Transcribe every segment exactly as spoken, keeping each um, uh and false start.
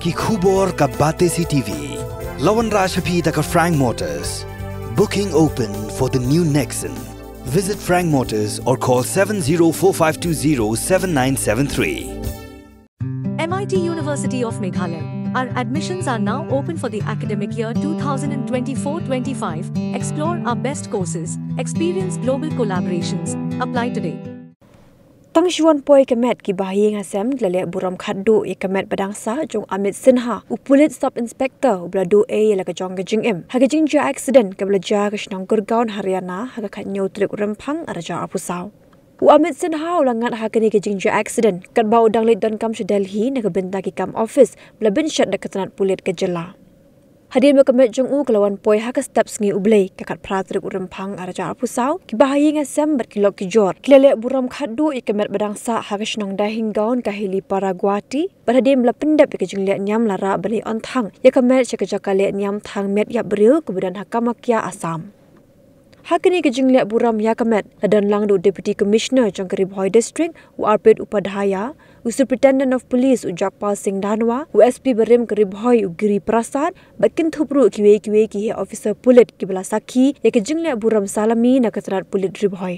Ki khubor ka Batesi T V. La wanrah sha phi da ka Frank Motors. Booking open for the new Nexon. Visit Frank Motors or call seven zero four five two zero seven nine seven three. M I T University of Meghalaya. Our admissions are now open for the academic year two thousand twenty-four twenty-five. Explore our best courses, experience global collaborations. Apply today. Tang shu wan poi ka met, ki bahaïing hasem ki la leh burom khatduh ïa ka met ba dang sah jong u Amit Sinha, u pulit sub inspector uba la duh ei ïa la ka jong ka jingim ha ka jingjia accident kaba la jia ha ka shnong Gurgaon, Haryana, ha ka khathynñiew tarik u Rymphang arhajar arphew saw. U Amit Sinha u la ngat ha kane ka jingjia accident katba u dang leit donkam sha Delhi na ka bynta ki kam office ba la pynshet da ka tnat pulit ka jylla. Hadien ba ka met jong u ka la wan poi ha ka step sngi U Blei, ka khatphra tarik u Rymphang arhajar arphew saw, ki bahaïing hasem bad ki lok ki jor ki la leh burom khatduh ïa ka met ba dang sah ha ka shnong Dahingaon, Kahilipara, Guwahati, bad hadien ba la pyndep ïa ka jingleh niam la rah ban ïa on thang ïa ka met sha ka jaka leh niam thang met ïap briew kaba don ha Kamakhya, Assam. Ha kane ka jingleh burom ïa ka met la don lang da u Deputy Commissioner jong ka Ri Bhoi District, u Arpit Upadhyaya, u Superintendent of Police, u Jagpal Singh Dhanwa, u S P barim ka Ri Bhoi, u Giri Prasad, bad kynthup ruh kiwei kiwei ki heh officer pulit kiba la sakhi ïa ka jingleh burom salami na ka tnat pulit Ri Bhoi.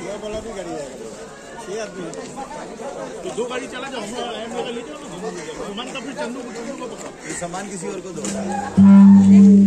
ये वाला भी गाड़ी है, छह आदमी। तो दो गाड़ी चला जाओ, हम लोग, हम लोग का ले जाओ ना, हम लोग का। सामान का फिर चंदू को, चंदू को पकड़ो। ये सामान किसी और को दो।